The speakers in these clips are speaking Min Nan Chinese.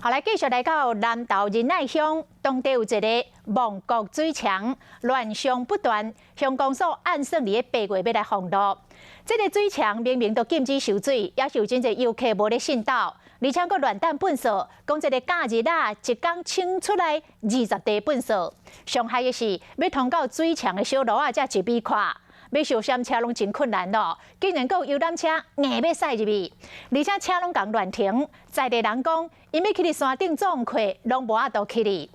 好，來繼續來到南投仁愛鄉，當地有一个望國水牆，亂象不斷。鄉公所按算佇咧8月欲來封路。這个水牆明明都禁止收水，也是有真濟遊客無咧信道，而且閣亂擲糞埽，講這个假日啊，一工清出來20袋糞埽。上害的是，欲通到水牆的小路仔才1米寬，欲小閃車攏真困難咯，竟然閣有遊覽車硬欲駛入去，而且車攏共亂停。在地人講，𪜶欲去佇山頂創課，攏無法度去哩。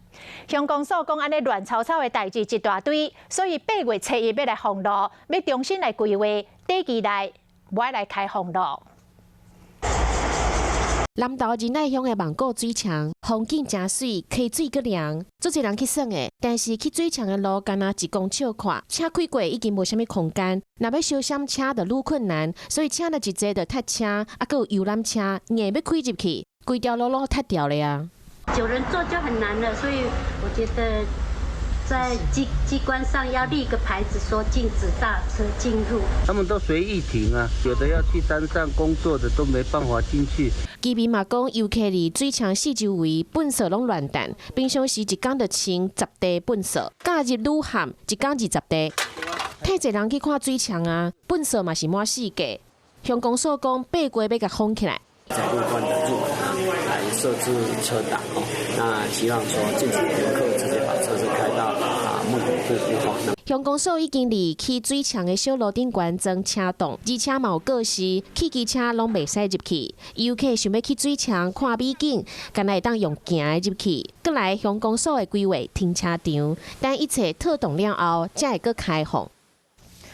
鄉公所講，按呢亂糟糟的代誌一大堆，所以8月初1欲來封路，欲重新來規劃，短期內無愛來開放路。南投仁愛鄉的望果水牆，風景誠媠，溪水閣涼，足濟人去耍的。但是去水牆的路，干焦1公尺寬，車開過已經無啥物空間。若欲小閃車就愈困難，所以車若一濟就塞車，啊，閣有遊覽車硬欲開入去，規條路攏塞牢咧啊！九人座就很難了，所以我覺得在機關上要立個牌子，說禁止大車進入。他們都隨意停啊，有的要去山上工作的都沒辦法進去。居民嘛講，遊客佇水牆四周圍糞埽攏亂擲，平常時一工就清10袋糞埽，假日愈譀一工20袋。太濟人去看水牆啊，糞埽嘛是滿四界。鄉公所講八月欲共封起來。在路段的入口來設置車擋哦，那希望說禁止遊客直接把車子開到木拱瀑布哦。鄉公所已經佇去水牆的小路頂懸裝車擋，而且嘛有告示，汽機車攏袂使入去。遊客想欲去水牆看美景，干焦會當用行的入去。閣來鄉公所會規劃停車場，等一切妥當了後，才會閣開放。